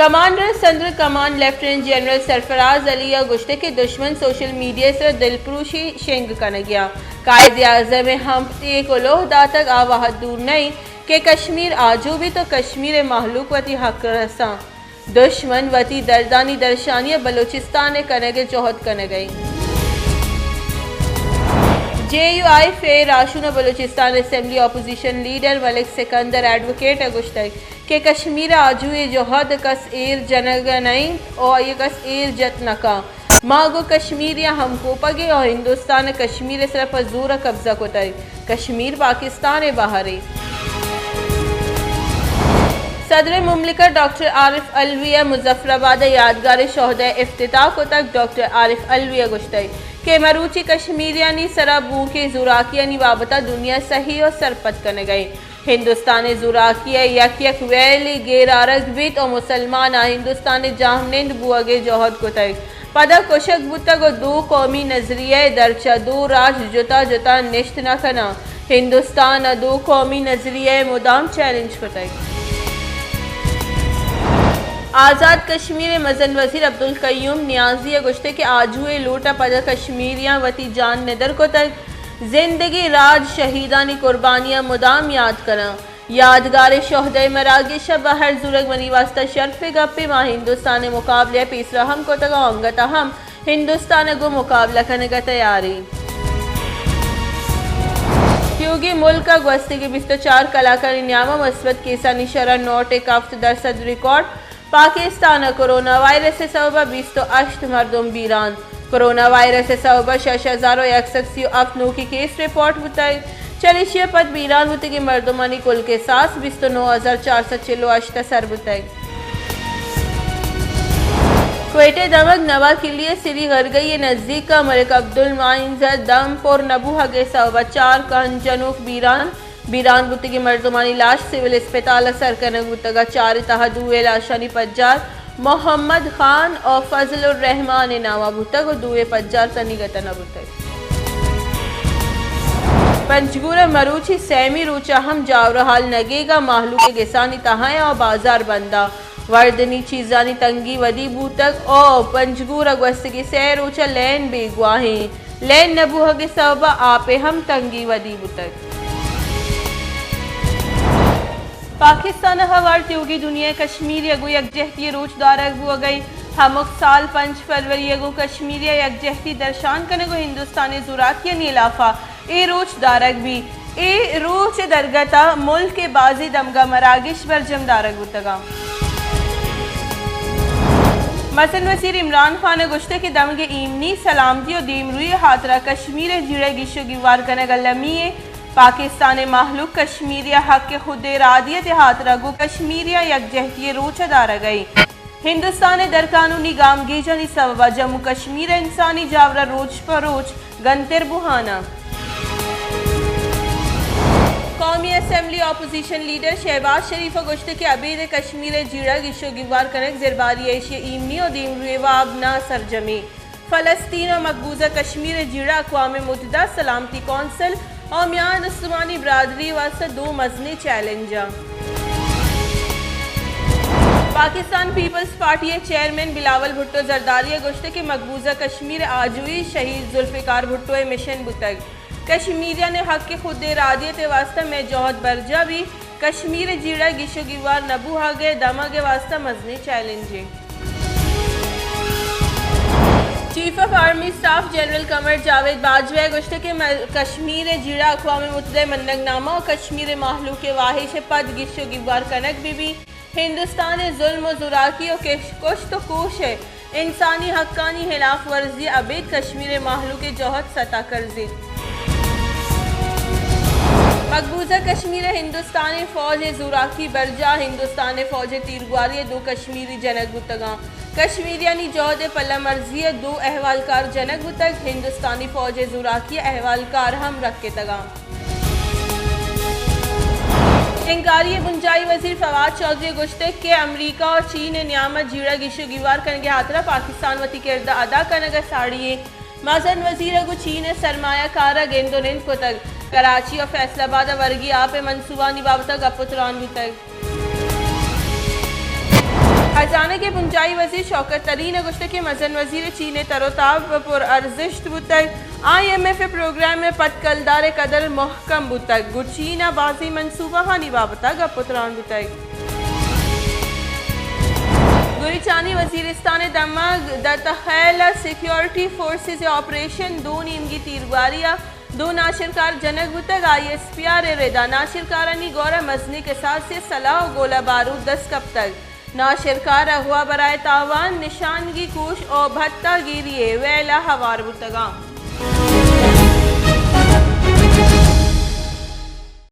کمانڈر سنترل command lieutenant general سرفراز علی ءَ گوشتگ کہ دشمن سوشل میڈیا ءِ سرا دلپروشی شنگ کنگ ءَ اَنت۔ قائد اعظم ءَ ہم پت ءَ کلوہ داتگ، آ وہد دور نہ اِنت کہ کشمیر آجو بیت ءُ کشمیر ءِ مہلوک وتی حق ءَ رساں۔ دشمن وتی دردانی درشانی ءَ بلوچستان ءِ کنگ ءِ جہد کنگ ءَ اِنت۔ جے یو آئی فے راہشون ءُ بلوچستان اسمبلی اپوزیشن لیڈر ملک سکندر ایڈووکیٹ ءَ گوشتگ کہ کشمیر ءِ آجوئی ءِ جہد ءَ کس ایر جنگ ءَ نہ اِنت ءُ آئی ءَ کس ایر جت نہ کنت۔ ما گوں کشمیریاں ہمکوپگ ایں ءُ ہندوستان ءَ کشمیر ءِ سرا پہ زور ءَ قبضہ کتگ۔ کشمیر پاکستان ءِ بہر اِنت۔ صدر مملکت ڈاکٹر عارف علوی ءَ مظفر آباد ءَ یادگار شہدا ءِ افتتاح کتگ۔ ڈاکٹر عارف علوی ءَ گوشتگ کہ مروچی کشمیریانی سرا بوؤکیں زوراکیانی بابت ءَ دنیا سہی ءُ سرپد کنگ ءَ اِنت۔ ہندوستان ءِ زوراکی ءِ یک یک ویلی گیر آرگ بیت ءُ مسلماناں ہندوستان ءِ جاہمنند بوگ ءِ جہد کتگ۔ پدا کشگ بوتگ ءُ دو قومی نظریہ ءِ در چہ دو راج جتا جتا نشت نہ کناں۔ ہندوستان ءَ دو قومی نظریہ ءَ مدام چیلنج کتگ۔ آزاد کشمیر ءِ مزن وزیر عبدالقیوم نیازی ءَ گوشتگ کہ آجوئی ءِ لوٹ ءَ پدا کشمیریاں وتی جان ندر کتگ۔ زندگیں راج شہیدانی قربانیاں مدام یات کناں۔ یادگار شہدا ءِ مراگش ءَ بہر زورگ منی واستہ شرپیں گپے۔ ما ہندوستان ءِ مقابلہ ءَ پیسرا ہم کتگ ءُ انگت ءَ ہم ہندوستان ءَ گوں مقابلہ کنگ ءَ تیار ایں۔ تیوگیں ملک ءَ گوستگیں بیست ءُ چار کلاکانی نیام ءَ مثبت کیسانی شرح نوٹ یک ہفت درسد ریکارڈ۔ پاکستان ءَ کرونا وائرس ءِ سوب ءَ بیست ءُ ہشت مردم بیران۔ کرونا وائرس ءِ سوب ءَ شش ہزار ءُ یک سد سی ءُ ہفت نوکیں کیس رپورٹ بوتگ۔ چریشی ءَ پد بیران بوتگیں مردمانی کل کساس بیست ءُ نو ہزار چار سد چل ءُ ہشت ءَ سر بوتگ۔ کوئٹہ ءِ دمگ نوا کلی ءِ سری غرگئی ءِ نزیک ءَ ملک عبدالمعین ءِ دم پر نہ بوہگ ءِ سوب ءَ چار کہن جنوک بیران۔ بیران بوتگیں مردمانی لاش سول اسپتال ءَ سر کنگ بوتگ ءُ چار ءِ تہا دوئیں لاشانی پجار محمد خان ءُ فضل الرحمان ءِ نام ءَ بوتگ ءُ دوئیں پجار تنیگتہ نہ بوتگ۔ پنجگور ءَ مروچی سیمی روچ ءَ ہم جاور ءُ ہال نگیگ ءَ مہلوک ءِ گسانی تہا ءُ بازار بند ءَ وردنی چیزانی تنگی ودی بوتگ ءُ پنجگور ءَ گوستگیں سئے روچ ءَ لین بیگواہ ایں۔ لین نہ بوہگ ءِ سوب ءَ آپ ءِ ہم تنگی ودی بوتگ۔ پاکستان ءَ ہوار تیوگیں دنیا ءَ کشمیر ءَ گوں یکجہتی ءِ روچ دارگ بوہگ ءَ اِنت۔ ہمک سال پنچ فروری ءَ گوں کشمیر ءَ یکجہتی درشان کنگ ءُ ہندوستان ءِ زوراکیانی ہلاف ءَ اے روچ دارگ بیت۔ اے روچ ءِ درگت ءَ ملک ءِ بازیں دمگ ءَ مراگش برجم دارگ بوتگ اَنت۔ مزن وزیر عمران خان ءَ گوشتگ کہ دمگ ءِ ایمنی، سلامتی ءُ دیمروئی ءِ ہاترا کشمیر ءِ جیڑہ ءِ گیش ءُ گیوار کنگ المی اِنت۔ پاکستان ءِ مہلوک کشمیر ءِ حق خود ارادیت ءِ ہاترا گوں کشمیریاں یکجہتی ءِ روچ ءَ دارگ ءَ اِنت۔ ہندوستان ءِ درقانونی گامگیجانی سوب ءَ جموں کشمیر ءِ انسانی جاور ءَ روچ پہ روچ گنتر بوہان اَنت۔ قومی اسمبلی اپوزیشن لیڈر شہباز شریف ءَ گوشتگ کہ ابید ءَ کشمیر ءِ جیڑہ ءِ گیش ءُ گیوار کنگ زرباری ءِ ایشی ءِ ایمنی ءُ دیمروئی ءِ واب نہ سرجمیں۔ فلسطین ءُ مقبوضہ کشمیر ءِ جیڑہ اقوام متحدہ، سلامتی کونسل ءُ میان استمانی برادری ءِ واستہ دو مزنیں چیلنج اَنت۔ پاکستان پیپلز پارٹی ءِ چیئرمین بلاول بھٹو زرداری ءَ گوشتگ کہ مقبوضہ کشمیر ءِ آجوئی شہید ذوالفقار بھٹو ءِ مشن بوتگ۔ کشمیریانی حق خود ارادیت ءِ واستہ مئے جہد برجاہ بیت۔ کشمیر ءِ جیڑہ ءِ گیش ءُ گیوار نہ بوہگ ءِ دمگ ءِ واستہ مزنیں چیلنجے۔ Chief of army staff general Qamar Javed Bajwa ءَ گوشتگ کہ م-، کشمیر ءِ جیڑہ اقوام متحدہ ءِ منگ نامہ ءُ کشمیر ءِ مہلوک ءِ واہش ءِ پد گیش ءُ گیوار کنگ بہ بیت۔ ہندوستان ءِ ظلم ءُ زوراکی ءُ کش-، کشت ءُ کوش ءِ انسانی حقانی ہلاف ورزی ءَ ابید کشمیر ءِ مہلوک ءِ جہد ستا کرزیت۔ مقبوضہ کشمیر ءَ ہندوستان ءِ فوج ءِ زوراکی برجاہ، ہندوستان ءِ فوج ءِ تیرگواری ءَ دو کشمیری جنگ بوتگ اَنت۔ کشمیریانی جہد ءِ پلہ مرزی ءَ دو احوالکار جنگ بوتگ، ہندوستانی فوج ءِ زوراکی ءَ احوالکار ہم رکتگ اَنت۔ شنگکاری ءِ بنجاہی وزیر فواد چوہدری ءَ گوشتگ کہ امریکہ ءُ چین ءِ نیام ءَ جیڑہ ءِ گیش ءُ گیوار کنگ ءِ ہاترا پاکستان وتی کرد ءَ ادا کنگ ءَ ساڑی اِنت۔ مزن وزیر ءَ گوں چین ءِ سرمایہ کار ءَ گند ءُ نند کتگ۔ کراچی ءُ فیصل آباد ءَ ورگی آپ ءِ منصوبہانی بابت ءَ گپ ءُ تران بوتگ۔ خزانہ ء بنجاہی وزیر شوکت ترین ء گوشتگ کہ مزن وزیر ء چین ء تر ء تاب پر ارزشت بوتگ، آئی ایم ایف ء پروگرام ء پٹ کلدار ء قدر مہکم بوتگ، گڈ چین ء بازیں منصوبہانی بابت ء گپ ء تران بوتگ۔ گریچانی وزیرستان ء دمگ دتخیل ء سیکیورٹی فورسز ء آپریشن دو نیمگی تیرگواری ء دو ناشرکار جنگ بوتگ، آئی ایس پی آر ء ردا ناشرکارانی گورا مزنیں کساسے سلاہ و گولہ بارود دست کپتگ۔ ناشرکار اغوا برائے تاوان نشانگی کوش او بھتہ گیری ء ویل ء ہوار بوتگاں۔